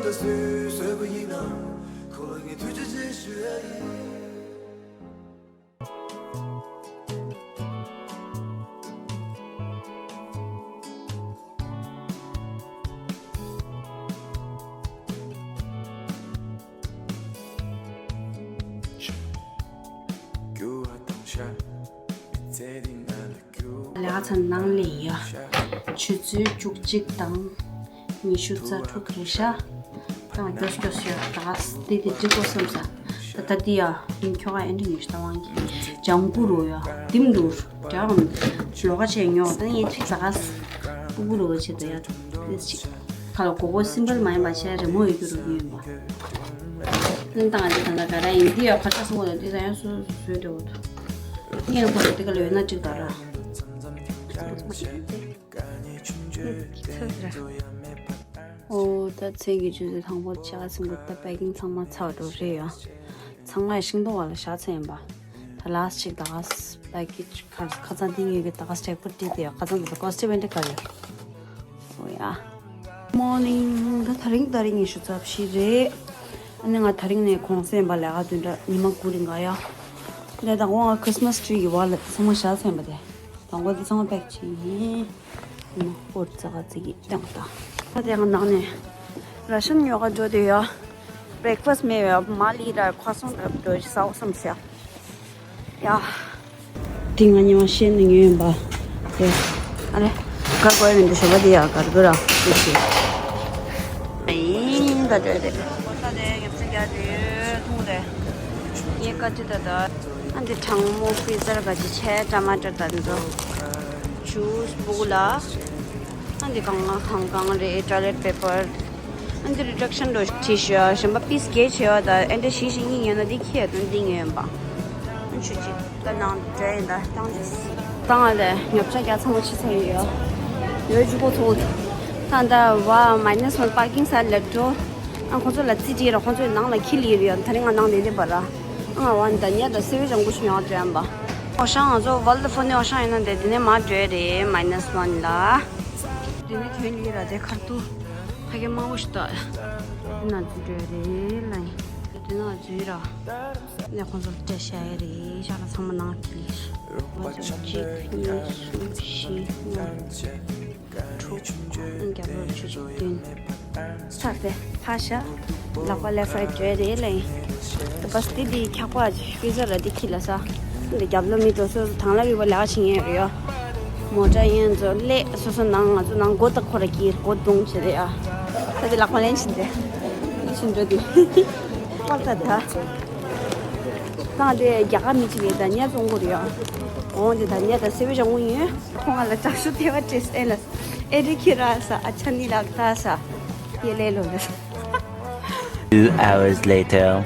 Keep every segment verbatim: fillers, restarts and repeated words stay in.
ད་སུས་བཟོས་པ་ཡིན་ནམ། ཁོ་ལ་ངས་ཐུགས་རྗེ་ཆེ་ཞུ་ཡ་ཡིན། ལས་ཀ་ཚར་ནང་ལས་ཡ། ཆུ་ཚོད་བཅུ་གཅིག་དང་ཉི་ཤུ་རྩ་དྲུག་རེད་ཤག་ད་ང་སྐྱོ་སྐྱོ་ཡོད། ད་དེ་དེ་འགྲིག་གོ་བསམ་ས། ད་ད་དེ་ཡ་ཡིན་ཁྱོ་ག་ཨེ་འདྲ་ཉི་ཤུ་ད་དབང་གི་ལྗང་གུ་རུ་ཡ་དིམ་འདུག་དྲ་འམ། ལོ་ཀ་ཆེ་ཉོ་ད་ངས་ཚིག་ཟ་ག་སྤུ་གུ་རུ་བ་ཆེ་ད་ཡ་ཏིས་ཅིག་ཁ་ལ་གོ་གོ་སིམ་པལ་མ་ཡིན་པ་ཆེ་རི་མོ་ཡོད་རྒྱུ་རུ་ཡིན་པ། ནན་ཏང་ཨ་ཅེ་ད་ད་ག་ར་ཡིན་འདི་ཡ་ཁ་ཆ་སོང་བ་ལ་འདི་ད་ཡང་སུ་སུ་སུས་འདྲ་བོ་འདུག་ངས་ཁོ་ལ་འདི་ག་ལ་ཡོད་ན་ཅིག་ད་ར། ཨོ་ད་མཚན་གྱི་ཆུ་ཚོད་དང་པོ་ཆ་ཚིང་པོ་ད་པེ་ཀིང་ཚང་མ་ཚར་འགྲོ་རེད་ཡ། ཚང་མ་ཤིང་སྡོང་བ་ལ་བཞག་ཚར་ཡིན་པ། ད་ལ་སི་ཊིག་ད་ག་པེ་ཀེ་ཇི་ཁ་ཁ་ཚང་འདི་ངེད་ཀྱི་ད་ག་སི་ཊེག་པོ་བྲིས་ཏེ་ཡ་ཁ་ཚང་འདི་ལ་ཀོ་སི་ཊི་བེན་ཏི་ག་ཡོད། ཨོ་ཡ། མོར་ནིང་། ད་དེ་རིང་ད་རིང་ཉི་ཤུ་རྩ་བཞི་རེད། ཨ་ནི་ང་དེ་རིང་ནས་གུང་སེང་བ་ལས་ཀ་བདུན་ཕྲག་ཉི་མ་དགུ་རིང་ག་ཡ། ལས་དང་པོ་ང་ཁྲི་སི་མ་སི་ཊི་རི་གི་བར་ལ་ཚང་མ་བཞག་ཚར་ཡིན་པ་དེ། དང་པོ་དེ་ཚང་མ་པེག་བྱས་ཡིན། ཨ་ནི་ཧོར་ཙག་ཙིག་གི་སྟེང་ད། ད་དེ་ང་ནང་ནས་ར་ཤན་ཉོ་ག་འགྲོ་དེ་ཡ། བྷི་རེག་ཕ་སི་མེད་པ་མ་ལི་ར་ཁ་སང་ད་འགྲོ་ཞིག་ཟ་འོ་བསམ་ཟེར། ཡ། དེ་ང་ཉི་མ་ཤེས་ནི་ཉོས་ཡིན་པ། དེ། ཨ་རེ། གར་དགོས་མི་འདུག་ཞོགས་པ་དེ་ཡ་གར་དགོས་ར། ཨིན་ད་དེ་དེ། ད་དེ་ཡབ་ཚེ་རྒྱ་དེ་ཐུང་དེ། ངའི་ཀ་ཅི་ད་ད། ཨ་འདི་གྲང་མོ་ཕི་ཟར་ག་ཅི་ཆེ་ཊ་མ་ཊར་ད་འདི་ཚོ། ཇུས་སྤུ་གུ་ལ། ཨ་འདི་གང་ང་གང་གང་རེད་ཊོའི་ལེཊ་པེ་པར། ཨ་འདི་རི་ཌག་ཤན་འགྲོ་ཊི་ཤུ་ཡ་གཞན་པ་པིས་བརྒྱད་བྱས་པ་ད་ཨ་འདྲ་བཞི་ཞིག་གཉིས་ཉོས་ན་འདི་ཁྱེད་དོན་འདི་ཉོས་ཡིན་པ། ཨ་ཆུ་ཅི་ད་ནང་འདྲ་ཡིན་ད་བཏང་ཅི། བཏང་བ་ལས་ཉོ་ཆ་རྒྱ་ཚང་མ་ཕྱི་ཚར་ཡོད་ཡ། ཡོད་ཅི་གོ་ཚོགས། ད་ད་བ་མའི་ནས་ཝན་པར་ཀིང་ས་ལེབ་འགྲོ། ཨ་ཁོང་ཚོ་ལ་རྩིས་སྤྲད་ར་ཁོང་ཚོའི་ནང་ལ་ཁྱི་ལི་རེད་ཡ། ད་རིང་ང་ནང་ལས་ལེབ་པ་ར། ཨ་ང་བ་ད་ཉལ་ད་སེ་བའི་ལྗང་གུ་ཞིག་ཉོ་འགྲོ་ཡིན་པ། ཨོ་ཤང་ང་ཚོ་ཝལ་ཌི་ཕོ་ནི་ཨོ་ཤང་ཡིན་ན་དེ་དེ་ནས་མ་འགྲོ་རེད་མའི་ནས་ཝན་ལ། དེ་ནས་ཐོན་ལི་ར་དེ་ཁར་ཏུ། ཕ་གི་མང་པོ་ཞིག་ཏོ། དེ་ན་འཛུལ་འགྲོ་རེད་ལ་ཡིན། དེ་ན་འཛུལ་ར། ནས་ཁོང་ཚོ་ལ་སྤྲད་བཞག་ཡ་རེད་ཤག་ལ་ཚང་མ་ནང་ཁྱི་ལི། ང་ཚོ་གཅིག་གཉིས་གསུམ་བཞི་ལྔ། དྲུག་ཨང་རྒྱབ་ལོགས་ཆུ་ཚོད་བདུན། ཚར་ཏེ་ཕ་ཤ། ལག་པ་ལེ་ཕ་རའི་ཊི་འགྲོ་རེད་ལ་ཡིན། ད་པ་སི་དེ་དེ་འཁྱག་པ་ཕི་ཟ་ར་དེ་ཁྱི་ལ་ས། འདི་རྒྱབ་ལོགས་མི་འགྲོ་སོ་སོ་དང་ལ་རི་བ་ལས་ཀ་བྱེད་ངེས་རེད་ཡ། མོ་ཊ་ཡན་ཚོ་སླེབས་སོ་སོ་ནང་ང་ཚོ་ནང་སྒོ་ད་ཁོ་ར་གིས་སྒོ་རྡུང་བྱེད་རེད་ཡ། ད་དེ་ལག་པ་ལེན་བྱེད་དེ། ཕྱིན་འགྲོ་དེ། པར་ད་ད། ད་དེ་རྒྱ་གར་མི་གཅིག་རེད་ད་ཉལ་བཙོང་གོ་རེད་ཡ། འོང་དེ་ད་ཉལ་ད་སེ་བའི་ལྗང་གུ་ཡིན། ཁོང་ང་ལ་ཅག་ཤུ་ཐེ་བ་ཏྲེས་ཨེ་ལ། ཨེ་རི་ཁྱི་ར་ས་ཨ་ཆ་ནི་ལག་ད་ས། ཡེ་ལེ་ལོ་ལེ། Two hours later.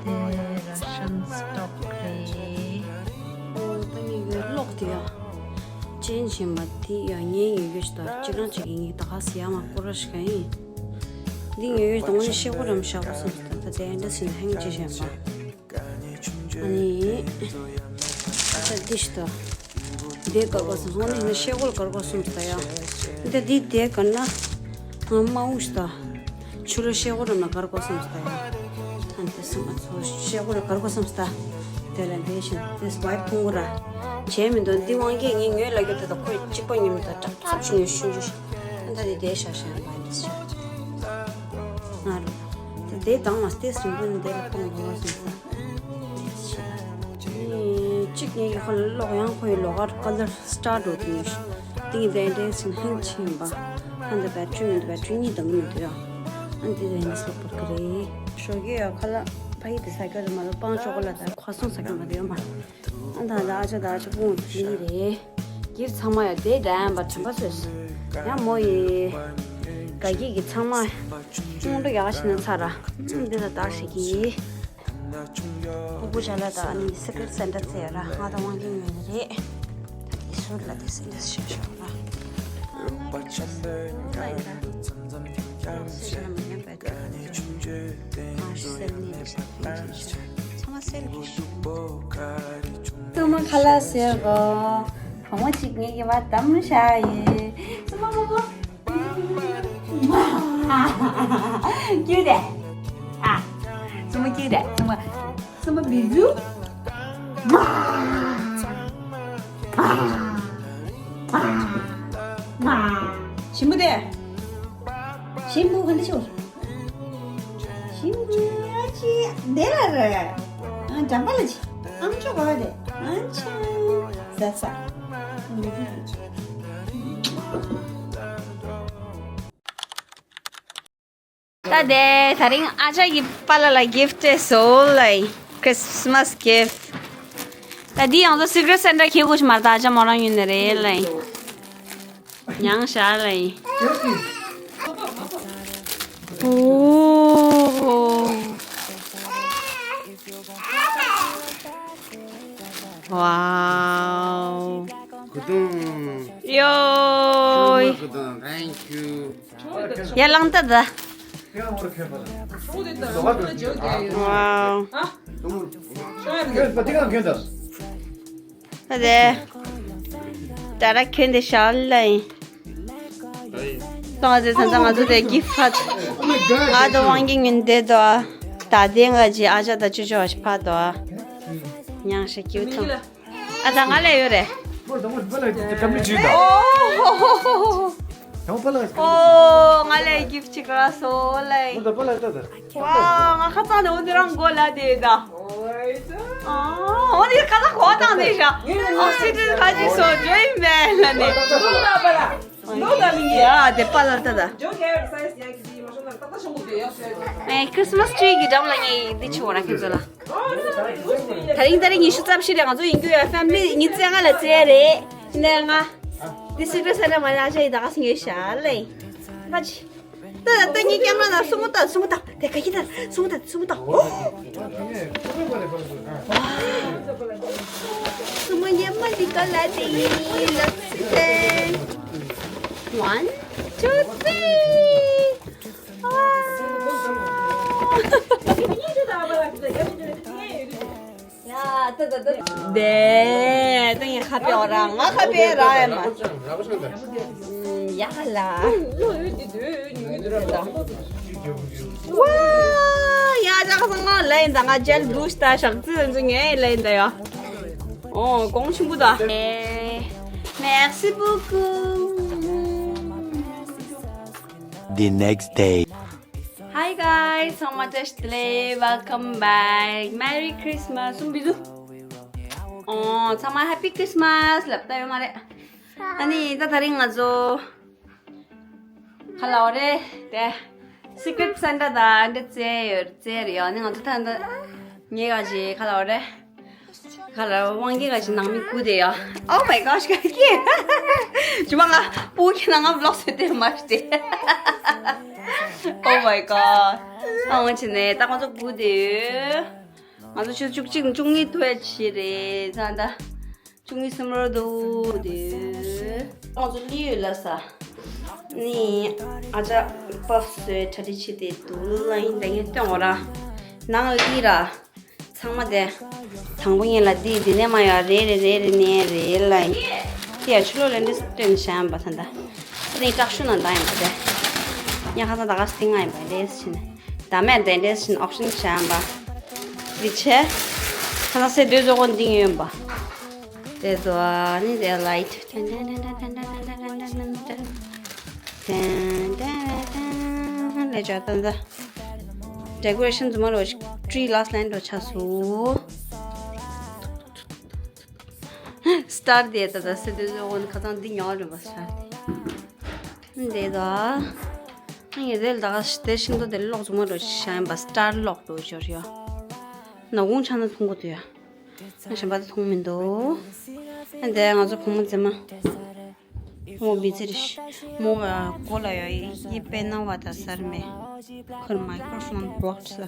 དེ་ར་ཤན་སི་ཊོག་རེད། ཨོ་ད་ངས་ཡོད་ལོག་དེ་ཡ། ཅན་བཞིན་པ་དེ་ཡ་ཉན་ཡོད་ཡོད་ཞིག་ད་གཅིག་རང་གཅིག་གི་ངས་ད་ག་སི་ཡ་མ་སྐོར་ར་ཞིག་ག་ཡིན། འདི་ཉོས་ཡོད་དང་ནི་ཤེལ་སྒོ་རམ་བཞག་པ་སོང་ད་ད་དེ་འདྲ་སིན་ཧེང་ཅི་བཞིན་པ། ཨ་ནི། ད་འདི་ཞིག་ད། འདི་དགར་དགོས་སམ་སོང་ནི་ཡིན་ན་ཤེལ་སྒོ་ལ་དགར་དགོས་སམ་ད་ཡ། འདི་འདི་དེ་དགར་ན། ང་མ་འུ་ཞིག་ད། ཆུ་ལོ་ཤེལ་སྒོ་རམ་ལ་དགར་དགོས་སམ་ད་ཡ། ཨ་འདི་སེམས་མ་ཚོར་ཤེལ་སྒོ་ལ་དགར་དགོས་སམ་ད། དེ་ལ་འདི་བཞིན་དེ་སི་ཝའིབ་ཐུང་གུ་ར། བྱས་མི་འདུག་འདི་དབང་གིས་ངས་ཉོས་ལ་རྒྱུ་དེ་དག་ཁོས་གཅིག་པ་ཉོས་མི་འདུག་ཀྲག་ཀྲག་ཅིག་ཉོས་ཤུན་ཅུ་ཞིག་ཨ་ད་དེ་དེ་ཤ་ཤ་ཡང་བ་འདི་ཤ། ང་རུ། དེ་དེ་དང་མ་སྟེ་སུན་པོ་ནི་དེ་ལ་གཏོང་དགོས་སམ་ད། གཅིག་ངེད་ཀྱི་ཁོ་ལ་ཀློག་ཡང་ཁོ་ཡི་ལོགས་ཀར་ཀ་ལར་སི་ཊར་འགྲོ་དུས་དེ་ངས་དེ་འདྲའི་སིན་ཧེང་ཆེན་པ། ཧན་དེ་བེ་ཊི་རི་མི་འདུག་བེ་ཊི་རི་གཉིས་དང་མི་འདུག་ཡ། ཨན་དེ་དེ་ངས་སོག་པར་ཀ་རེ། ཞོགས་ཀྱི་ཡ་ཁ་ལ་ཕ་ཡི་དེ་ས་ཀ་རེ་མ་ལ་པང་ཅོག་ལ་དར་ཁ་སོང་ས་ཀ་མ་རེད་མ། ཨན་ད་ད་ཨ་ཅག་ད་ཨ་ཅག་ཕུང་དེ་རེད། གིར་ཚང་མ་ཡ་དེ་འདྲ་ཡང་པ་དྲན་པ་བཟོས། ཡང་མོ་ཡི་དགའ་སྐྱིད་ཀྱི་ཚང་མ་ཁོང་ཁྲོ་ཡག་ཤི་ན་ཚ་ར། འདི་ལ་དར་ཞིག་གིས། ཕུ་བོ་ཅ་ལ་དང་ནི་སི་ཀྲེ་ཊི་སེན་ཊར་ཚེ་ར་ང་དང་དབང་སྐྱོན་ཡོད་ནི་རེད། ད་དེ་ཟུར་ལ་དེ་སེན་ཊར་ཤ་ཤ་ར། ཚང་མ་སེལ་གྱི་ཤུགས། ཚང་མ་ཁ་ལག་ཟེར་གོ། བུ་མོ་གཅིག་ངེད་ཀྱི་བ་དམ་ཤ་ཡི། སུ་མ་བུ་མོ། ཀྱུ་དེ། ཨ། སྲུ་མོ་ཀྱུ་དེ། སྲུ་མོ། སྲུ་མོ་བི་ཛུ། མ། མ། ཞིམ་པོ་དེ། ཞིམ་པོ་ག་འདྲ་ཤོར། ཞིམ་པོ་ཡ་ཅི་དེ་ལ་རེད། ཨ་འགྲམ་པ་ལ་ཅི། ཨམ་ཅོག་ག་བ་དེ། ཨ་ཅི། ཟ་ས། ད་དེ་ད་རིང་ཨ་ཅག་གི་པཱ་ལགས་ལ་གིཕ་ཊི་སོ་ལེ། ཁྲིས་མ་སི་གིཕ་ཊི། ད་འདི་ཡང་ཚོ་སི་ཀྲེཊ་སན་ཊར་ཁེ་གོ་ཤི་མར་ད་ཨ་ཅག་མོ་རང་ཡུན་ནི་རེད་ལེ། མྱང་ཤ་ལེ། ཨོ། ཝའོ། གུ་དུང་། ཡོའི། གུ་དུང་། Thank you. ཡ་ལང་ཏ་ད། ཝའོ། ད་དེ། ད་ར་ཁྱོན་དེ་ཤར་ལ་ཡིན། ཏང་ཟེར་ཚན་ཚ་ང་ཚོ་དེ་གིཕ་ཊི་ཕ། ང་དང་དབང་གི་ཉིན་དེ་དོ། ད་དེ་ང་ཅི་ཨ་ཅག་ད་ཅོ་ཅོ་བ་ཞིག་ཕ་དོ། མྱང་ཤ་ཀྱུ་ཐོང་། ཨ་ད་ང་ལ་ཡོད་རེད། ཨོ་ཧོ་ཧོ་ཧོ། ཨོ་ང་ལ་གིཕ་ཊི་ཅིག་རག་སོང་ལེ། ཝ་ང་ཁ་ཚང་ནས་འོ་དེ་རང་མགོ་ལ་དེ་ད། ཨོ་འདི་ཁ་ཚང་གོ་བཏང་དེ་ཤ། ཨོ་སི་ཊི་ཁ་ཅིག་སོ་ཇོ་ཡིན་མེད་ལ་ནི། ཡ་དེ་པཱ་ལགས་ད་ད། ཨེ་ཁྲིས་མ་སི་ཊི་རིའི་གི་འགྲམ་ལ་ངས་འདི་ཆུ་བོ་ར་ཁྱེད་ཚོ་ལ། ད་རིང་ད་རིང་ཉི་ཤུ་རྩ་བཞི་རེད། ང་ཚོ་ཡིན་རྒྱུ་ཡ་ཕེ་མི་ལི་ཉི་ཤུ་རྩ་ལྔ་ལ་བཙལ་རེད། འདི་ནས་ང་འདི་སི་ཀྲེཊ་སན་ཊར་མ་ཡ་ཤ་ཡི་ད་ག་སི་ངས་ཤ་ལེ། ང་ཅི། ད་ད་ངའི་ཀེམ་ར་ན་སྲུ་མོ་ད་སྲུ་མོ་ད། དེ་ག་གི་ད་སྲུ་མོ་ད་སྲུ་མོ་ད། ཨོ། སྲུ་མོ་ཉི་མ་འདི་ག་ལ་དེ་ཡིན་ལབ་སི་ཏེ། One, two, three. དེ་ད་ངས་ཁ་པེ་འོ་ར་ང་ཁ་པེ་ར་ཡ་མ། ཡ་ལ། ཝ། ཡ་ཅག་སང་ང་ལེན་ད་ང་ཇེལ་བུ་སི་ད་ཤག་ཙི་ཟེར་ངས་ལེན་ད་ཡ། ཨོ་གོང་ཆེན་པོ་ད། Merci beaucoup. The next day. Hi guys, so much today. Welcome back. Merry Christmas. ཨོ་ཚང་མ་Happy Christmas ལབ་ད་ཡོད་མ་རེད། ཨ་ནི་ད་ད་རིང་ང་ཚོ་ཁ་ལ་འོ་རེད་དེ། སི་ཀྲེཊ་སན་ཊར་ད་འདི་བཙལ་ཡོད་བཙལ་རེད་ཡོད། ཨ་ནི་ང་ཚོ་ད་ད་ངས་ག་ཅི་ཁ་ལ་འོ་རེད། ཁ་ལ་དབང་གིས་ག་ཅི་ནང་མི་སྒུག་དེ་ཡོད། Oh my gosh ག་ཅི། ཇུ་མ་ང་སྤུ་གི་ནང་ང་བི་ལོག་བཟོས་ཏེ་མ་ཤི་དེ། Oh my god. ཨ་འོ་ཅི་ནས་ད་ང་ཚོ་སྒུག་དེ་ཡོད། ང་ཚོ་ཆུ་བཅུ་གཅིག་བཅུ་གཉིས་ཐུ་ཡ་ཆི་རེད་ད་ད། ཅུང་ངི་སེམས་རོ་དུ་དེ། ང་ཚོ་ལི་ཡོད་ལ་ས། ནི། ཨ་ཅག་པབ་སོའི་གྲ་སྒྲིག་བྱེད་དེ་དུ་ལ་ཡིན་ད་ངས་སྟོན་འོ་ར། ནང་ལི་ར། ཚང་མ་དེ། དང་པོ་ངས་ལ་དེ་དེ་ནས་མ་ཡོད་རེ་རེ་རེ་རེ་ནས་རེ་ལ་ཡིན། དེ་ཡ་ཆུ་ལོ་ལེན་དེ་སྟོན་བྱ་ཡིན་པ་ད་ད། ས་དེ་དྲག་ཤུ་ན་ད་ཡིན་པ་དེ། ཉ་ཁ་ས་ད་ག་སྟེང་ང་ཡིན་པ་རེ་ཞིན། ད་མེད་དེ་འདྲས་ཞིན་ཨོབ་ཤན་བྱ་ཡིན་པ། འདི་ཆེ། ཁ་ས་སེ་དུས་ཚོད་ཀོན་ཏིང་ཡོད་པ། དེ་ཚོ་ནི་དེ་ལའིཊ། ལས་བྱ་ཏན་ཏན། ཌེ་ཀོ་རེ་ཤན་ཚང་མ་ལོ་ཊི་རི་ལ་སི་ལན་འགྲོ་ཆགས་སོ། སི་ཊར་དེ་ད་ད་སེ་དུས་ཚོད་ཀོན་ཁ་ཚང་འདི་ཉོ་རེད་པ་སི་ཊར་དེ། འདི་ད། ངས་རེལ་ད་ག་དེ་ཤིང་ཏོ་དེ་ལོག་ཚུགས་མ་འགྲོ་ཤ་ཡིན་པ་སི་ཊར་ལོག་འགྲོ་ཞོར་ཡ། ནག་ཁུང་ཆ་ན་མཐོང་གོ་དུ་ཡ། ང་གཞན་པ་དེ་མཐོང་མི་འདུག་ཨ་འདི་ང་ཚོ་བུ་མོ་མཛེས་མ། མོ་བི་ཚེ་རེ་ཤི། མོ་གོ་ལ་ཡ་ཡི་པེ་ན་བ་ད་སར་མེ། ཁོར་མའི་ཀྲོ་ཕོན་བོག་ས།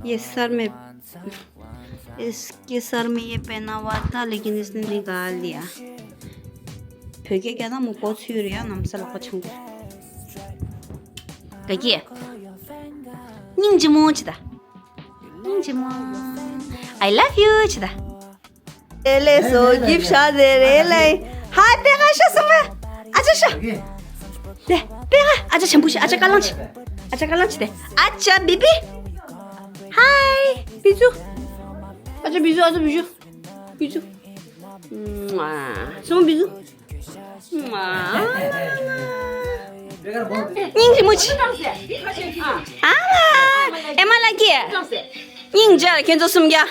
ཡེ་སར་མེ། इसके सर में ये पहना हुआ था, लेकिन इसने निकाल दिया। བོད་སྐད་རྒྱག་ན་མོ་གོ་ཚུད་རེད་ཡ། ནམ་ས་ལག་པ་འཆང་གི། ག་གི། སྙིང་རྗེ་མོ་ཅི་ད། སྙིང་རྗེ་མོ། I love you ཅི་ད། ཨེ་ལེ་སོ་གིཕ་ཤ་ཟེར་རེད་ལེ། ཧ་དེ་ག་ཤ་སོང་བ། ཨ་ཅག་ཤ། དེ་པེ་ཨ་ཨ་ཅག་བྱམས་པོ་ཞིག་ཨ་ཅག་ཀ་ལང་ཆེ། ཨ་ཅག་ཀ་ལང་ཆེ་དེ། ཨ་ཅག་བི་བི། ཧའི་བི་ཛུ། ཨ་ཅག་བི་ཛུ། ཨ་ཅག་བི་ཛུ། བི་ཛུ། སྲུ་མོ་བི་ཛུ། སྙིང་རྗེ་མོ་ཆེ། ཨ་ཨེ་མ་ལ་ཀི། སྙིང་རྗེ་ཁྱེད་ཚོ་སུམ་བརྒྱ།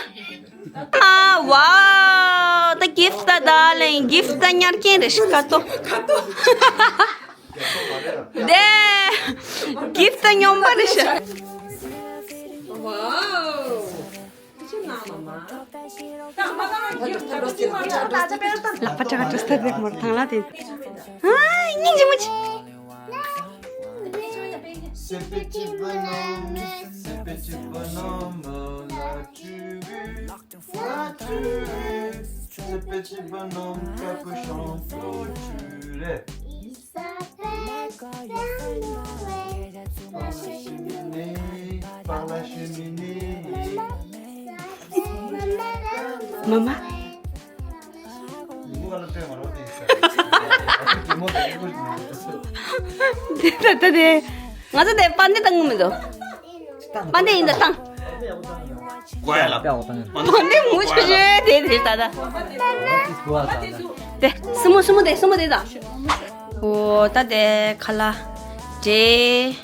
ཨ་ཝའོ། ད་གིཕ་ད་ད་ལེན་གིཕ་ད་ཉར་མཁན་རེད་ཤི་ཀ་ཏོ། དེ་གིཕ་ད་སྨྱོན་པ་རེད་ཤི། ཝའོ། ལག་པ་ཅག་ཅག་སྟེ་མོར་ཐང་ལ་དེ། ཨ་སྙིང་རྗེ་མོ་ཆེ། C'est petit bonhomme, c'est petit bonhomme, l'as-tu vu? L'as-tu vu? Ce petit bonhomme capuchon foutu. Il s'appelle Père Noël. Par la cheminée, par la cheminée. Maman. དེ་ད་ད་དེ་ང་ཚོ་དེ་པན་དེ་བཏང་གི་མི་འདུག་པན་དེ་ཡིན་ད་བཏང་། པན་དེ་མུ་ཆུ་ཆུ་དེ་དེ་ད་ད། དེ་སྲུ་མོ་སྲུ་མོ་དེ་སྲུ་མོ་དེ་ད། འོ་ད་དེ་ཁ་ལག་འབྲས།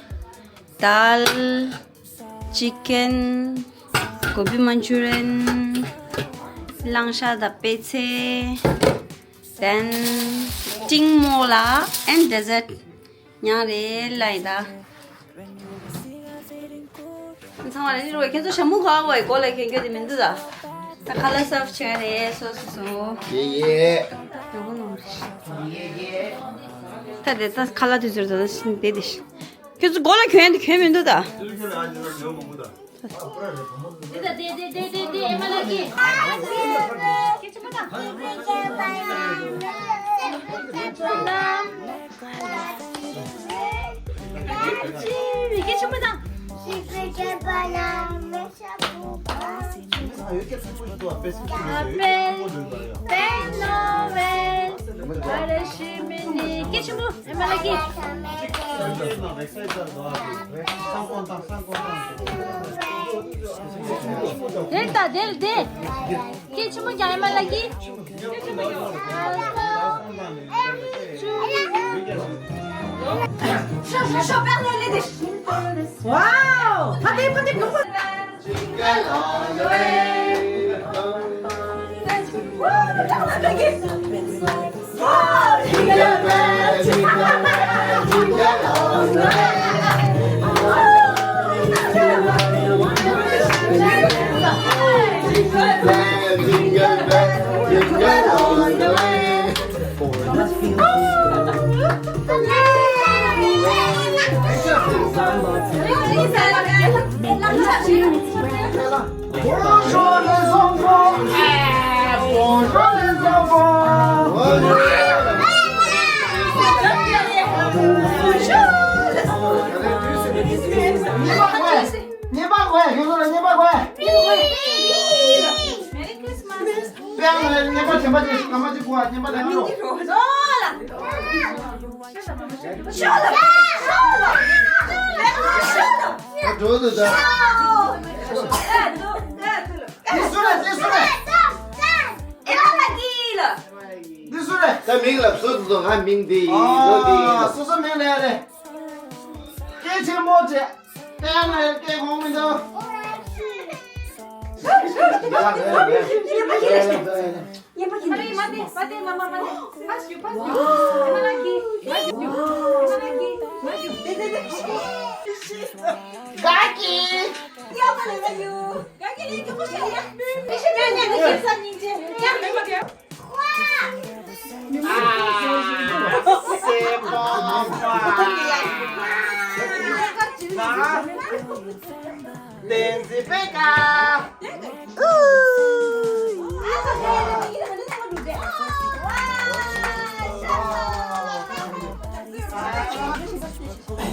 དཱལ། ཅི་ཀན། གོ་བི་མན་ཅུ་རི་ཡན། གླང་ཤ་དང་པད་ཚལ། Then སྤྲིན་མོ་ལ་and dessert ཉང་རེ་ལ་ཡི་ད། ཚང་མ་ལ་ནི་རོ་ཁྱེད་ཚོ་ཞྭ་མོ་ག་བའི་གོ་ལ་ཁྱེད་ཁྱེད་དེ་མི་འདུག་ད། ད་ཁ་ལག་སརབ་བྱས་རེད་སོ་སོ་སོ། ཡེ་ཡེ། ད་དེ་ད་ཁ་ལག་དུས་ཚོད་ད་ད་ཤིན་དེ་དེ་ཤི། ཁྱོད་ཚོ་སྒོ་ལ་གྱོན་དེ་གྱོན་མི་འདུག་ད། Père Noël, à la cheminée. Qu'est-ce que vous, Emalaki? Delta, del, de. Qu'est-ce que vous, Emalaki? Wow! Pati, pati, pati. Bonjour les enfants. Ah, bonjour les enfants. Bonjour. Bonjour. Merry Christmas. དཔེ་ཡང་ལ་ཉེས་པ་དྲན་པ་དེ་སྐར་མ་གཅིག་གོ་བ་ཉེས་པ་དྲན་རོགས། འགྲོ་འདུག་ད། འདི་སུ་རེད། འདི་སུ་རེད། འདི་སུ་རེད། ད་མིང་ལབ་སོ་སོ་ང་མིང་འདི་ཡིན་ལོ་འདི་ཡིན་ལ། སོ་སོ་མིང་ལས་རེད། སྐད་ཆེན་པོ་བྱས། དཔེ་ཡང་ལ་སྐད་གོང་མི་འདུག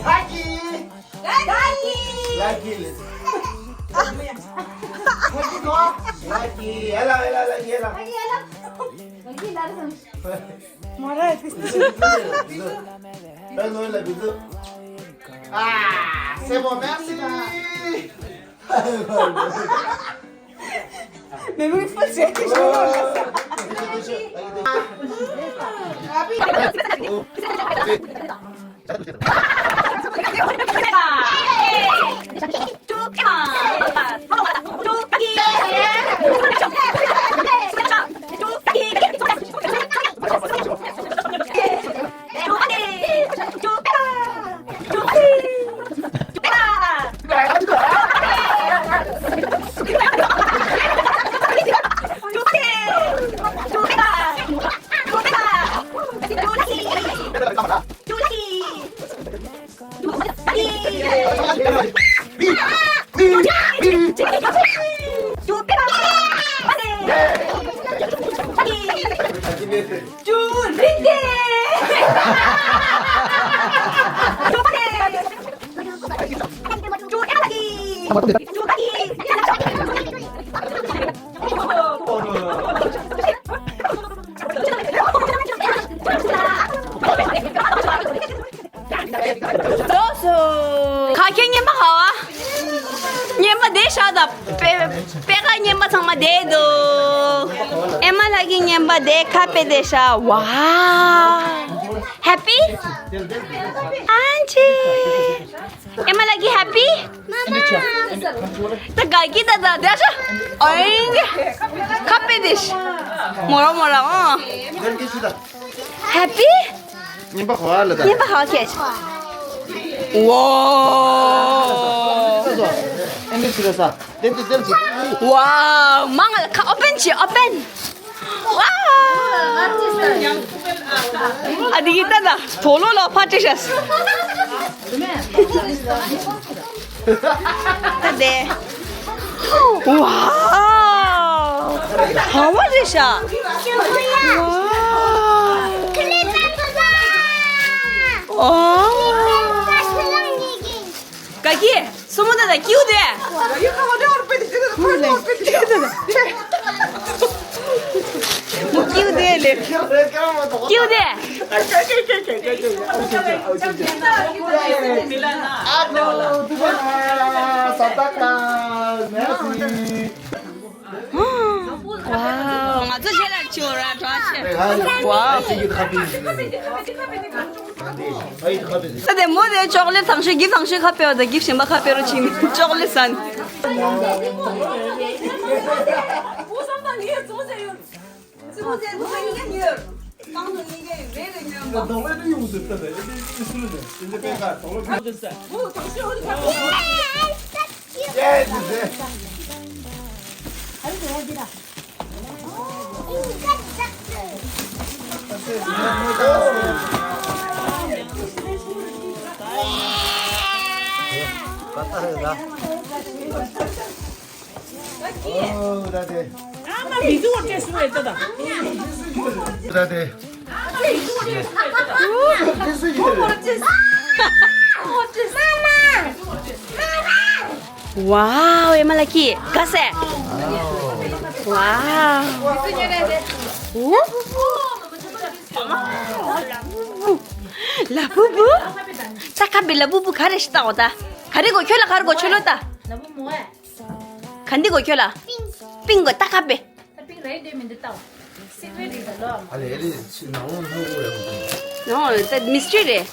Lucky. Lucky. Lucky. Lucky. Hello, hello, lucky, hello. Lucky, hello. Lucky, hello. Belle Noël, la bisous. Ah, c'est bon, merci. Mais oui, il faut que je ལགས་སོ། ག་ཁྱེད་རྔན་པ་ག་བ། རྔན་པ་དེ་བཞག་དང་། པེ་པེ་ཀ་རྔན་པ་ཚང་མ་དེ་འདུག་ཨེ་མ་ལགས་ཀྱི་རྔན་པ་དེ་ཁ་པེ་དེ་བཞག་ཝའོ། ཧེ་པི། ཨན་ཅི། ཨེ་མ་ལགས་ཀྱི་ཧེ་པི། ད་ག་གི་ད་ད་དེ་བཞག་ཨོ་ཡིན་གྱི། ཁ་པེ་དེ་བཞག་མོ་ར་མོ་ར་ཨོ། ཧེ་པི། རྔན་པ་ག་བ་ལ་ད། རྔན་པ་ག་བ་ཁྱེད། ཝའོ། ཨེ་འདྲ་ཞིག་ལ་ས། ཏེ་ཏེ་ཏེ་ཅི། ཝའོ། མང་ལ་ཁ་ཨོ་པེན་བྱེད་ཨོ་པེན། ཝའོ། ཨ་དེ་གི་ད་ད་དོ་ལོ་ལ་ཕ་ཏི་ཤ་ས། ད་དེ། ཝའོ། ག་བ་རེད་ཤག་ཝའོ། ཨོ། ག་གི། སོ་མོ་ད་ད་ཀིའུ་དེ། ཀིའུ་དེ་ལེ། ཀིའུ་དེ། ཝའོ། ང་ཚོ་ཆེ་ལ་ཆེ་བ་ར་གྲོགས་ཆེ། ཝའོ། ད་དེ་མོ་དེ་ཅོག་ལེ་ཐང་ཤོས་གི་ཐང་ཤོས་ཁ་ཕེ་བ་དང་གི་གཞན་པ་ཁ་ཕེ་རོ་ཆིང་ཅོག་ལེ་སན། ཝའོ། ཨེ་མ་ལགས་ཀྱིས་ག་ཟེ། ཝའོ། ལ་བུ་བུ། ད་ཁ་པེ་ལ་བུ་བུ་ག་རེ་ཞིག་ལྟ་འོ་ད། ག་རེ་གོ་ཁྱོད་ལ་ག་རེ་གོ་ཁྱོད་ལོ་ད། ག་འདི་གོ་ཁྱོད་ལ། པིང་གོ་ད་ཁ་པེ། ད་པིང་རེད་དེ་མི་འདི་ལྟ་འོ། སི་ཀྲེ་ཊི་རེད་ལོ། ཨ་ལེ་ཨེ་རེད་ཕྱི་ནང་ལོགས་སྣུམ་པོ་ཡོད་མ་རེད། ནོ་ད་མིས་ཊི་རི་རེད།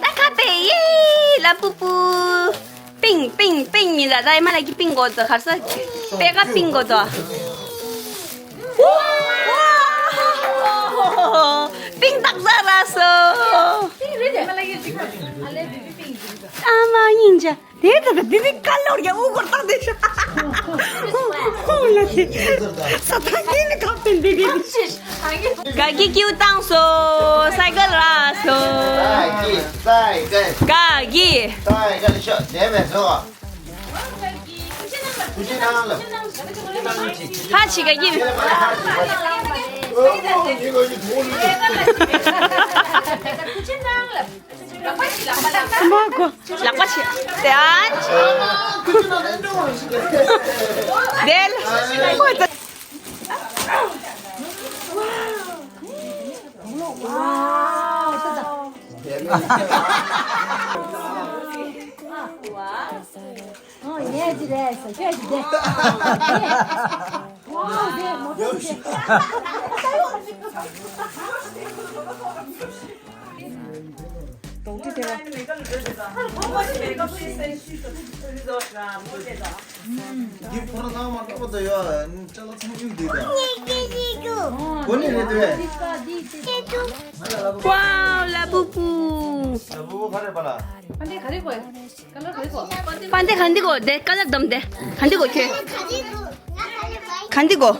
ད་ཁ་པེ་ཡེ་ལ་བུ་བུ། པིང་པིང་པིང་ཡིན་ད། ད་ཨེ་མ་ལགས་ཀྱིས་པིང་གོ་ད་གར་ས་པེ་ཀ་པིང་གོ་ད། པིང་ཏག་ས་ར་སོ། ཨ་མ་ཡིན་ཅ། དེ་ད་ད་དེ་དེ་ཀ་ལོར་ཡ་ཨུ་གོར་བཏང་དེ་ཤ། ཧོ་ལ་དེ་ས་ཐང་གི་ནི་ཁ་པེ་འདི་དེ། ག་གི་ཀིའུ་བཏང་སོ། སའི་ཀལ་ར་སོ། ག་གི། སའི་ཀལ་ཤོག་དེ་མེད་སོ། ཕ་ཆི་ག་གི། མ་གོ། ལག་པ་ཆེ། དེ་ཨ་ཆེ། དེ་ལ། ཁོ་ད། Wow, la pupu. པན་ཏེ་ག་འདི་གོ་དེ་ཀ་ལར་དམ་དེ། ག་འདི་གོ་ཁྱོད། ག་འདི་གོ།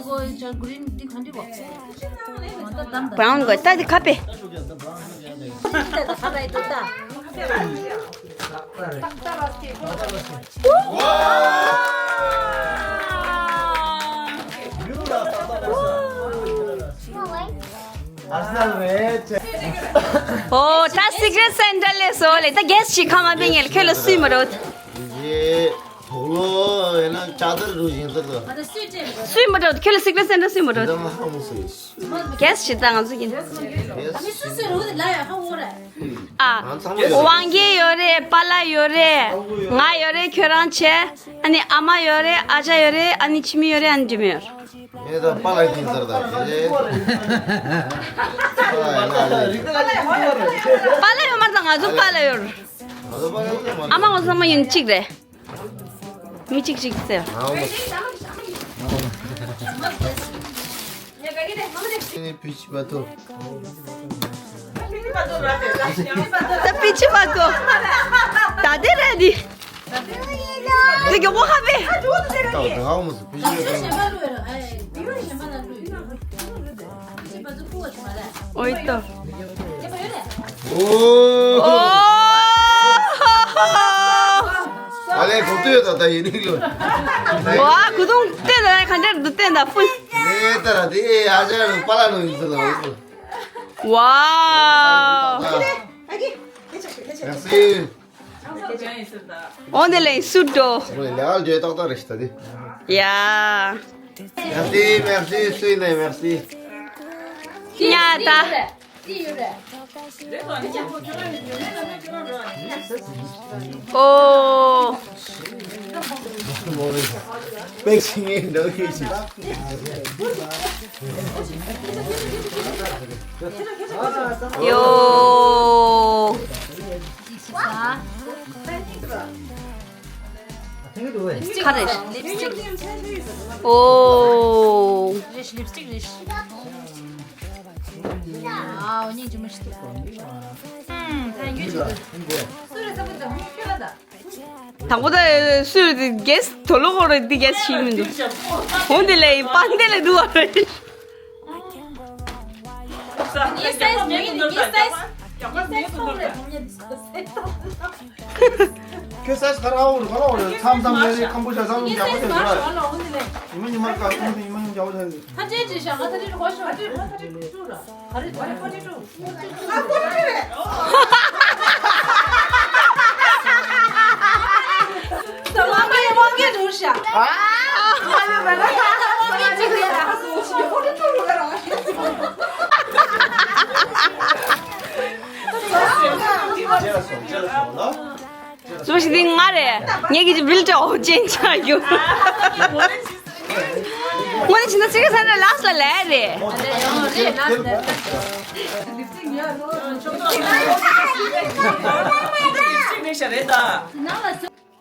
བྷ་རའུན་གོ་ད་དེ་ཁ་པེ། ཨོ་ད་སི་ཀྲེཊ་སེན་ཊར་ལས་སོ་ལེ། ད་གེ་སི་ཞིག་ཁ་མ་པེ་ཉལ་ཁྱོད་ལ་སུས་མ་རོད། ཡེ་བོག་ལོ་ཡིན་ན་ཅག་ཏར་རུ་བཞིན་ཟེར་ལ། སུས་མ་རོད། ཁྱོད་ལ་སི་ཀྲེཊ་སེན་ཊར་སུས་མ་རོད། འདི་མ་ཧ་མོ་སུ་ཡིན། གེ་སི་ཞིག་ད་ང་ཚོ་ཡིན། ཨ་དབང་རྒྱལ་ཡོད་རེད། པཱ་ལགས་ཡོད་རེད། ང་ཡོད་རེད། ཁྱོད་རང་བྱས། ཨ་ནི་ཨ་མ་ཡོད་རེད། ཨ་ཅག་ཡོད་རེད། ཨ་ནི་འཆི་མེད་ཡོད་རེད། ཨ་ནི་འཇིགས་མེད་ཡོད་རེད། ངས་ད་པཱ་ལགས་ཡིན་ཟེར་ད་དེ། པཱ་ལགས་ཡོད་མ་རེད། ད་ང་ཚོ་པཱ་ལགས་ཡོད་རེད། ང་ཚོ་པཱ་ལགས་ཡོད་མ་རེད། ཨ་མ་ང་ཚོ་ཚང་མ་ཡིན་གཅིག་རེད། མི་གཅིག་གཅིག་ཟེར། ཨ་འོ། ཨེ་ནི་པི་ཆི་པ་ཏོ། ད་པི་ཆི་པ་ཏོ། ད་དེ་རེད་དེ། དེ་གི་མོ་ཧ་པེ། ད་ད་ཧ་མོ་སུ་པི་ཆི་པ་ཏོ། ཨོའི་ཏོ། ཨོ། ཨ་ལས་གོ་ལྟོས་ད་ད་ཡིན་ནི་ཡོད། ཝ་གུ་དུང་ལྟོས་ད་ག་འདྲ་འདུག་ལྟོས་ད་ཕུལ། ལས་ད་ར་དེ་ཨ་ཅག་རུ་པཱ་ལགས་ནང་ཡིན་ཟེར་ལ། ཝའོ། ཡ་སི། འོ་འདི་ལས་སུ་འགྲོ། ལས་ཀ་ལས་ཏག་ཏག་རེད་ཤི་ད་དེ། ཡ། Merci, merci, Suine, merci. ཉ་ད། ཨོ། པེག་ཤིང་ངའི་འདྲ་གི་ཞིག་ཡོ། ཁ་རེ། ལིབ་སི་ཊིག་ཨོ། རེ་ལིབ་སི་ཊིག་རེ། ཨ་འོ་ཉིན་ཅི་མ་ཤི་ཏུ། ཧུམ། ད་ཡོད་ཅི་ཏུ། དང་པོ་ད་སུས་དེ་གེ་སི་དོ་ལོ་གོ་རེ་དེ་གེ་སི་ཤེས་མི་འདུག་འོ་འདི་ལས་པང་འདི་ལས་འདུག་བ་རེད། ཁྱོད་སའི་ཁར་ཨ་འོ་རུ་ཁ་ལོ་རེ་མཚམས་མཚམས་ལས་རེ་ཁམ་བུ་ཤ་ཚང་ལུང་རྒྱག་པོ་བྱེད་ཟེར། ཉི་མ་ཉི་མར་ཀ་ཁམ་བུ་ཉི་མ་ཉི་མ་རྒྱག་པོ་བྱེད་ཟེར། ཐ་ཅེ་ཅི་ཤ་ང་ཐ་ཅེ་ཧོ་ཤ་ཐ་ཅེ་ཧོ་ཤ་ཐ་ཅེ་ཧོ་ཤ། གཙོ་བོ་ཞིག་འདི་ང་རེད། ངས་ཀྱི་བིལ་ཏྲ་ཨོ་ཅན་ཆགས་ཡོད། དངོས་གནས་བྱས་ན་ཚིག་ས་ན་ལགས་ལ་ལས་རེད།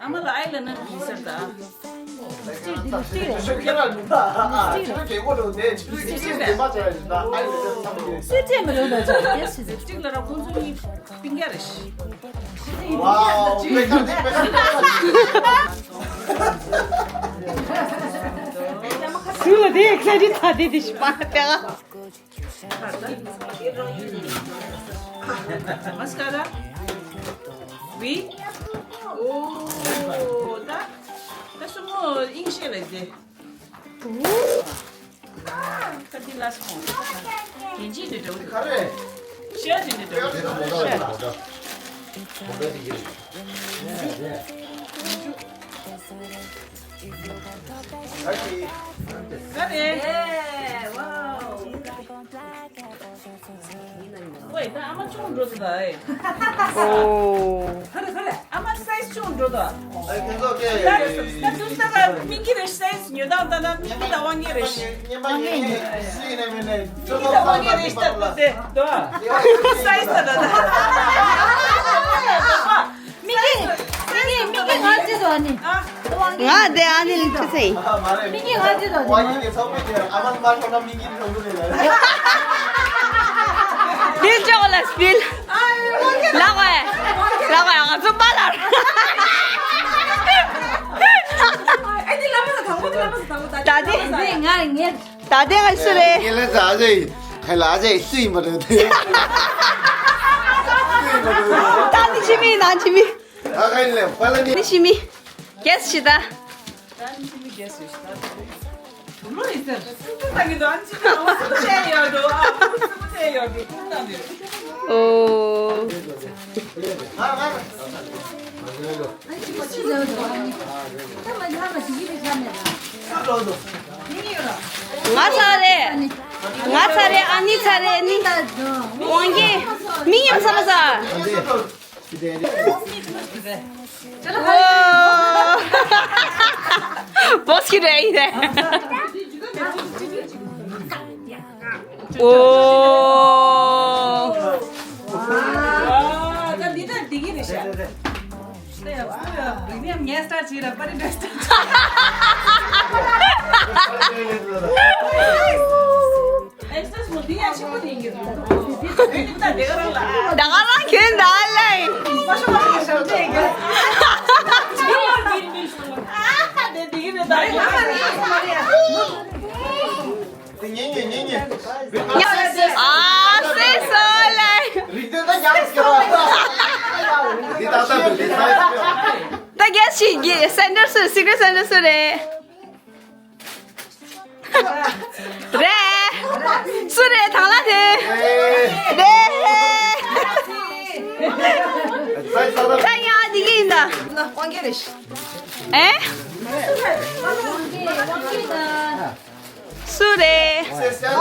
ཨ་མ་ལ་ཨའི་ལ་ན་གི་ཟེར་ད། སུས་སྤྲད་མི་རུང་ད་ཅག་ཡེ་སི་ལིབ་སི་ཊིག་ལ་ར་ཁོང་ཚོ་གཉིས་པིང་རྒྱ་རེད། ཝའོ། སུ་ལ་དེ་ཨེག་སའི་ཊེཌ་ཚ་དེ་དེ་ཤི་པ་དེ་ག Mascara? Oui? Oh, ད་ད་སུ་མོ་ཨིང་ཤེས་ལ་དེ། ད་དེ་ལ་སོང་། དེ་འཇིག་དེ་འདྲ་བོ་ག་རེ། ཤེས་དེ་འདྲ་འདྲ་བོ་ཤེས། ག་རེ། ཨེ་ཝའོ། ད་ཨ་མ་ཆུང་འགྲོ་ཐུབ་ད་ཨེ། ཨོ། ཁ་རེ་ཁ་རེ་ཨ་མ་སའི་ཛི་ཆུང་འགྲོ་ད། ཨེ་ཁྱོད་ཚོ་ད་ད་ད་ད་མིང་གི་རེ་སའི་ཛི་ཉོ་ད་ད་ད་མིང་གི་ད་དབང་གི་རེ་ཤི། ཉེ་མ་ཉེ་ཉེ་སུ་ཡིན་ནའི་མིན་ནའི་ཁྱོད་ཚོ་ད་དབང་གི་རེ་ཤི་ད་ད་དེ་ད་སའི་ཛི་ད་ད་ད། མིང་གི་མིང་གི་མིང་གི་ང་ཅི་ཟོ་ནི། ང་དེ་ཨ་ནི་ལི་ཏི་སེ། མིང་གི་ང་ཅི་ཟོ་ནི། སྤིལ་ཅོག་ལ་སྤིལ། ལག་བས། ལག་བས་ང་ཚོ་པ་ལར། ད་དེ། ང་ངས། ད་ལྟའི་ང་སུ་རེད། ངས་ལན་ཟ་ཨ་ཅེ། ཁ་ལ་ཨ་ཅེ་སུ་ཡིན་པ་རེད། ད་ནི་ཕྱི་མི་ཡིན་ན་ཕྱི་མི། ཨ་ཁ་ཡིན་ལེ་པ་ལ་ནི། ནི་ཕྱི་མི། གེ་སི་ཤི་ད། ཨོ། ང་ཚ་རེད། ང་ཚ་རེད། ཨ་ནི་ཚ་རེད་ནི། དབང་གི། མིང་ཡང་ཚ་མ་ཚ། ཨོ། བོ་སི་རེད་ཡིན་རེད། ཨོ། ད་འདི་ད་འདི་གི་རེད་ཤག་ངས་སྟར་བྱས་ལ་པར་རིས་སྟར། ད་ག་རང་ཁྱོད་འདྲ་ལ་ཡིན། ཨ་སེ་སོ་ལ། ད་གེ་སི་ཤི་གི་སེན་ཊར་སུ་སི་ཀི་རེཊ་སེན་ཊར་སུ་རེད། རེད། སུ་རེད་ཐང་ལ་དེ། རེད། ད་ཡང་འདི་གི་ཡིན་ད། ན་དབང་གི་རེད། ཨེ། སུ་རེད། ཨོ།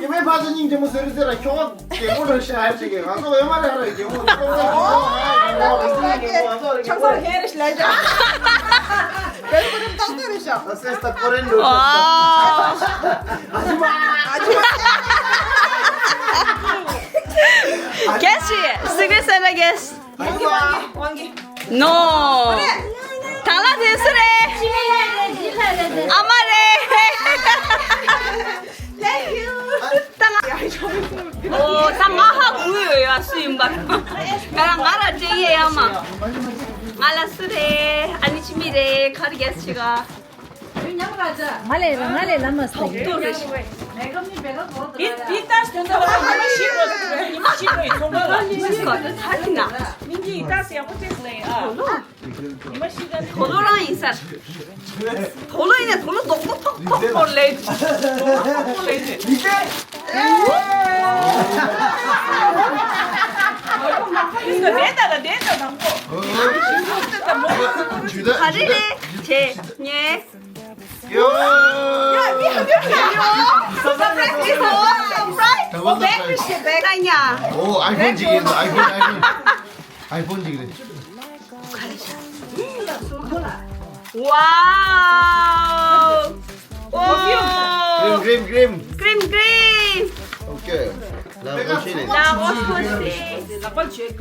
ཡིན་མིན་ཕ་ཚོ་སྙིང་རྗེ་མོ་ཟེར་ཟེར་ར་ཁྱོ་ག་རྒན་མོ་རང་ཤ་ཡ་ཅིག་གི་ང་ཚོ་ཡོད་མ་རེད་ར་རྒན་མོ་ཚོ་ཁྱོ་ག་ཧེ་རེ་ཤ་ལ་ཅག་རྒན་མོ་རང་ཏག་ཏག་རེད་ཤག་ད་སེ་སྟ་ཀོ་རེན་འགྲོ་ཤག་ཨ་ཅི་མ་ཨ་ཅི་མ། གལ་སྲིད་སི་ཀི་རེཊ་སེན་ཊར་གེ་སི། ནོ། ཐང་ལ་དེ་སུ་རེད། ཨ་མ་རེད། ཨོ་ད་ང་ཧ་གོ་ཡོད་ཡ་སུ་ཡིན་པ། ང་རང་ང་ར་དྲན་ཡས་ཡ་མ། ང་ལ་སུ་རེད། ཨ་ནི་ཕྱི་མི་རེད། ག་རེ་གེ་སི་བྱེད་ག་ང་ལས་ང་ལས་ལ་མ་སྟེ། ཏོ་རེ་ཤི། དེ་དེ་ལྟར་དོན་དག་ལ་ཉི་མ་ཤི་འགྲོ་ཉི་མ་ཤི་འགྲོ་ཡི་ཚོགས་འགྲོ་ལ། ཉི་མ་ཤི་འགྲོ་ད་ཐ་ཐི་ན། མིང་གི་ཡི་ད་སི་ཡག་པོ་ཅེས་ལེ་ཨ། ཉི་མ་ཤི་ག་ནི་དོ་ལོ་རང་ཡིན་ས། དོ་ལོ་ཡིན་ན་དོ་ལོ་རྡོག་པོ་ཐོག་ཐོག་པོ་ལེ། རྡོག་པོ་ཐོག་པོ་ལེ་ཅེ། ཡིན་ཏེ། ཡིན་ཏེ་ད་ད་དེ་ད་དང་པོ། ག་རེ་རེད་ཅེ་ཉེ། ཡོ། ཡ་མི་ཁ་མི་ཁ་ཡོ། སར་པ་རའི་སི་མི་ཁ་སར་པ་རའི་སི། ཨོ་བེག་ཏུ་ཤི་བེག་ཨ་ཉ། ཨོ་ཨའི་ཕོན་ཅིག་ཡིན་ད་ཨའི་ཕོན་ཨའི་ཕོན། ཨའི་ཕོན་ཅིག་རེད། ཝའོ། ཨོ། ཀྲིམ་ཀྲིམ་ཀྲིམ། ཀྲིམ་ཀྲིམ། ཨོ་ཀེ། ལ་ཨོ་ཤི་ནི། ལ་ཨོ་ཤི་ནི། ལ་ཨོ་ཤི་ནི།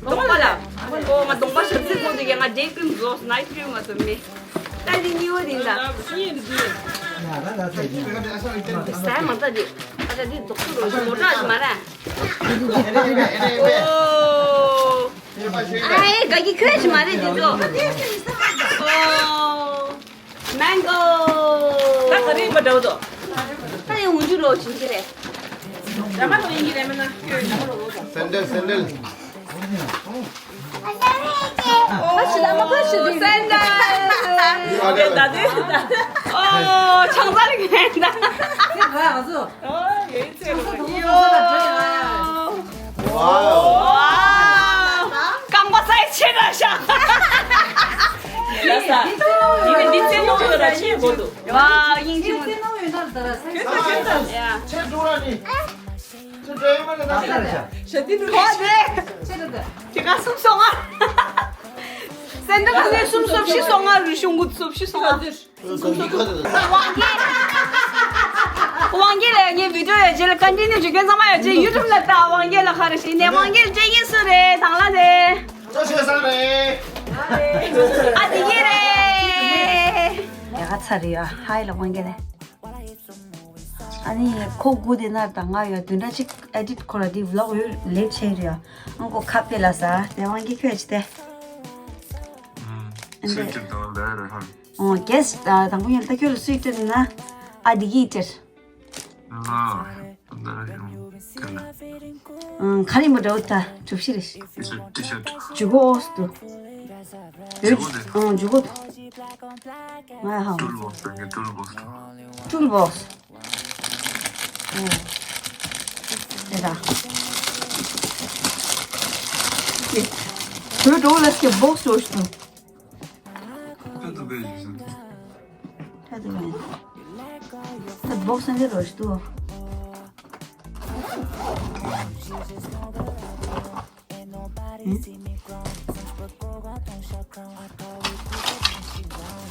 གདོང་པ་ལ། ཨོ་ང་གདོང་པ་ཞབས་ཚིག་ཁོང་དུ་ཡ་ང་ཌེ་ཀྲིམ་བཟོས་ནའིཊ་ཀྲིམ་མ་བཟོས་མེད། ད་འདི་གཉིས་པ་འདི་ད། ཟ་མ་ད་འདི། ཨ་ད་འདི་རྡོག་ཐུ་རོ་ཞིག་མོ་ཊ་ཞིག་མ་ར། ཨོ། ཨ་ཨེ་ག་གི་ཁོས་ཞིག་མ་རེད་འདི་ཚོ། ཨོ། མེང་གོ། ད་ག་རེ་ཡིན་པ་འདྲ་བོ་འདུག་ད་ཡང་འུ་ཅུ་རོ་བྱིན་གྱི་རེད། ད་མ་གཏོང་ཡིན་གྱི་རེད་མིན་ན། སེན་ཌལ་སེན་ཌལ། ཕ་ཤི་ལ་མ་ཕ་ཤི་དེ། སེན་ཌལ། ད་དེ་ད་དེ། ཨོ་ཆང་ས་རིག་ཡིན་ད། ཨོ་ཡིན་ཚེ་རོ་ཡོ། ཝའོ། རྐང་པ་སའི་ཆེ་དྲགས་ཤག་ཡ་ས། ཡིན་ནི་འདི་ཚེ་ནོ་ ཡ། དབྱིན་ཇི་མོ། ཁྱོད་ད་ཁྱོད་ད། ཡ། ཁྱེད་འགྲོ་ར་ནི། ཁྱེད་འགྲོ་ཡ་མ་ལ་ད་ཁྱེད་ད། ཞལ་ཏི་ནུ་ཁོ་རེད། ཁྱེད་ད། དེ་ག་སུམ་སོ་ལྔ། སེམས་ད་ཁ་ནས་སུམ་སོ་བཞི་སོ་ལྔ་རུ་གཞུང་གུ་སུམ་བཞི་སོ་ལྔ། དབང་རྒྱལ། དབང་རྒྱལ་ལ་ངའི་བི་ཌིའོ་ཡ་རྗེས་ལ་བཀའ་དྲིན་ནས་འཇུག་མཁན་ཚང་མ་ཡ་རྗེས་ཡུ་ཊུབ་ལ་ལྟ། དབང་རྒྱལ་ལ་ཁ་རེ་ཞིག་ནས། དབང་རྒྱལ་སྤྲད་ཉེས་སུ་རེད། དང་ལ་རེད། ཅོ་ཆོས་སང་རེད། ཨ་དེ་གི་རེད། ཡ་ག་ཚ་རེད་ཡ། ཧའི་ལ་དབང་རྒྱལ་ལ། ཨ་ནི་ཁོ་དགུ་དེ་ན་དང་ང་ཡ་བདུན་ཕྲག་གཅིག་ཨེ་ཌིཊ་ཁོ་ར་དེ་བི་ལོག་ཡོད་ལེབ་ཆེ་རེད་ཡ། ཨང་ཁོ་ཁ་པེ་ལ་ས་དེ་དབང་རྒྱལ་ཁྱོད་ཅི་དེ། ཨ་འདི། སུས་ཀྱི་དང་ལས་རེད་ཧ། ཨོ་རྒྱལ་སི་དང་པོ་ཉིད་ལྟ་ཁྱོད་ལ་སུས་སྤྲད་ན། ཨ་དེ་གི་སྤྲད། ཨ། ད་ཡང་དེ་ལ། ཨང་ག་རེ་མོ་འདྲ་བོ་ད་གྲུ་བཞི་རེད། ཏི་ཤར་ཏི་ཤར། ཇུ་གོ་ཨོས་དུ། ཇུ་གོ་དེ། ཨང་ཇུ་གོ་དུ། ང་ཧ། ཊུལ་བོག་སི་དེ་ཊུལ་བོག་སི་དུ། ཊུལ་བོག་སི། ཨོ། དེ་ད། དེ། བོད་འགྲོ་ལ་སྐྱེ་བོག་སི་འོས་དུ། ད་བོག་སི་འདི་རོ་ཞིག་ཏུ།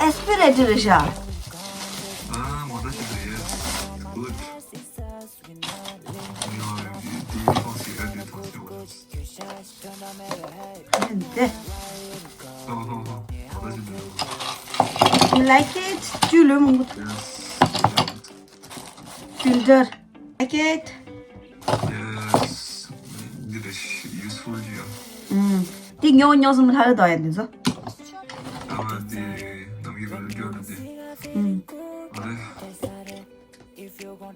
ཨེ་སི་པི་རེ་ཊི་རེད་ཤག། ཨ། མོ་ཊ་ཞིག་རེད། གུཌ། འདི། You like it? བཅུ་ལོས་མང་པོ་འདུག། Filter. Like it? Yes. འདི་རེད། ཡུ་སི་ཕུལ་ཅིག་ཡོད། ཨུམ། འདི་ཉོ་ཉོ་གསུམ་ལྷག་ཡོད་དོ་ཡ་འདི་ཚོ། ཨ་མ་འདི་ནམ་གྱི་ག་ལ་སྐྱོ་ན་འདི། ཨུམ། ཨ་རེ།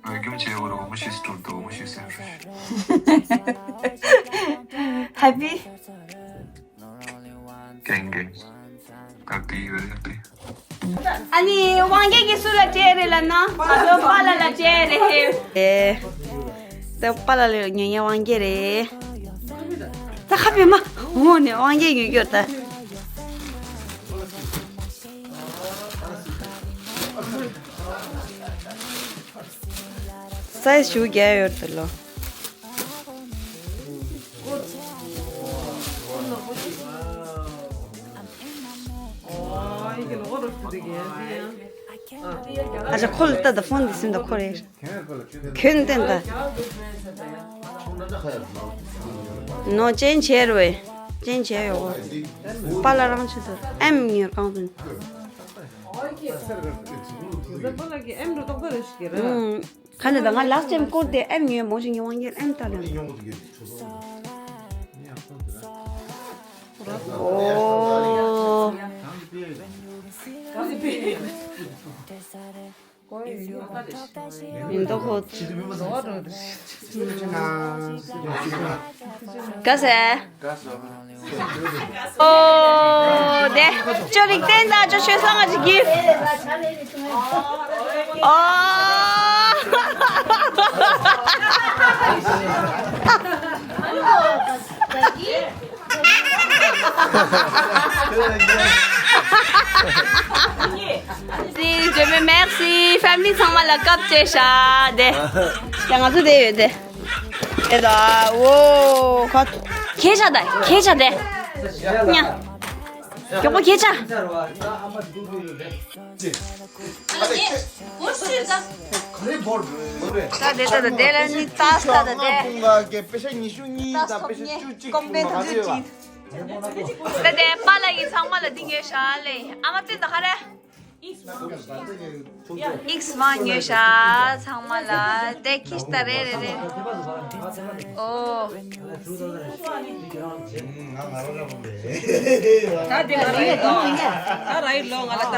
ཨ་རྒྱུ་བྱས་བར་འོ་མ་ཞིག་སྤྲོད་དོ། འོ་མ་ཞིག་ཟེར་རེད། Happy? ཀེང་ཀེང་། Happy, very happy. ཨ་ནི་དབང་རྒྱལ་གྱིས་སུ་ལ་སྤྲད་རེད་ལབ་ན། ང་ཚོ་པཱ་ལགས་ལ་སྤྲད་རེད། ཨེ། ད་པཱ་ལགས་ལ་ཉོ་ཉོ་དབང་རྒྱལ་རེད། ད་ཁ་པེ་མ། འོ་ནི་དབང་རྒྱལ་ཉོ་རྒྱུ་ད། སའི་ཛི་ཞུ་རྒྱ་ཡོད་དེ་ལོ། ཨ་ཅག་ཁོ་ལ་ལྟ་ད། ཕོན་འདི་སིན་ད་ཁོ་རེད། ཁྱོད་བསྟན་ད། ནོ་ཅན་བྱས་རེད་བས། ཅན་བྱས་ཡོད་གོ། པཱ་ལགས་རང་ཆུ་ཚོད་ཨེམ་ཉོས་གང་དུ། ཨུམ། ག་ནས་ད་ང་ལགས་ཅན་སྐོར་དེ་ཨེམ་ཉོས་མོ་ཞིག་ཉོ་དབང་རྒྱལ་ཨེམ་ལྟ་ལ། ཨོ། མི་འདུག་ཁོ། ག་ཟེ། ཨོ་དེ། ཅོ་རིག་བསྟན་དང་ཅོ་ཆོས་སང་ང་ཅིག་གིས། ཨོ། སི་ཇེ་མེ་མེག་སི་ཕེ་མི་ལི་ཚང་མ་ལ་སྐབས་བཅད་ཤག་དེ། ཡ་ང་ཚོ་དེ་ཡོད་དེ། དེ་ད་འོ་ཁ། ཁྱེད་ཆ་ད་ཁྱེད་ཆ་དེ། ཉ། མགྱོགས་པོ་ཁྱེད་ཆ། ད་དེ་ད་དེ་ལ་ནི་ཏཱས་ད་ད་དེ། ཏཱས་ཐོབ་ཉེ་ཀོམ་པེ་ཐོབ་ཅིག། ད་དེ་པཱ་ལགས་ཀྱིས་ཚང་མ་ལ་འདི་ཉོས་ཤག་ལེ། ཨ་མ་བཙན་ད་ཧ་རེ། ཨིགས་མ་ཉོས་ཤག་ཚང་མ་ལ་དེ་ཁྱི་ད་རེ་རེ་རེ། ཨོ། ད་དེ་ང་ར་ཡི་ལོ། ད་ར་ཡི་ལོ་ང་ལ་ད།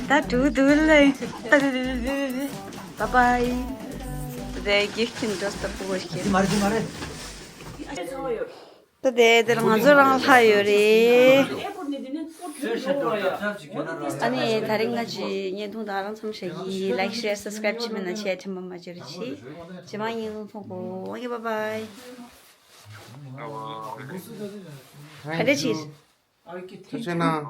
ད་དྲུག་དྲུག་ལ། ད་དྲུག་དྲུག་ལ། ད་དྲུག་དྲུག་ལ། བའི་བའི། ད་དེ་གི་ཁྱིམ་འགྲོ་སྟབས་པོ་ཞིག་ད་དེ་དེར་ང་ཚོ་རང་ལྷག་ཡོད་རེད། ཨ་ནི་ད་རིང་ང་ཅི་བརྙན་ཐུང་དང་རང་མཚམས་བཞག་གི། Like, share, subscribe བྱེད་མེད་ན་བྱས་དྲན་པ་མ་བརྗེད་རོགས་གྱིས། རྗེས་མ་བརྙན་ཐུང་མཐོང་གོ། Okay, bye bye. ག་འདྲ་བྱེད། ཐུགས་རྗེ་གནང་།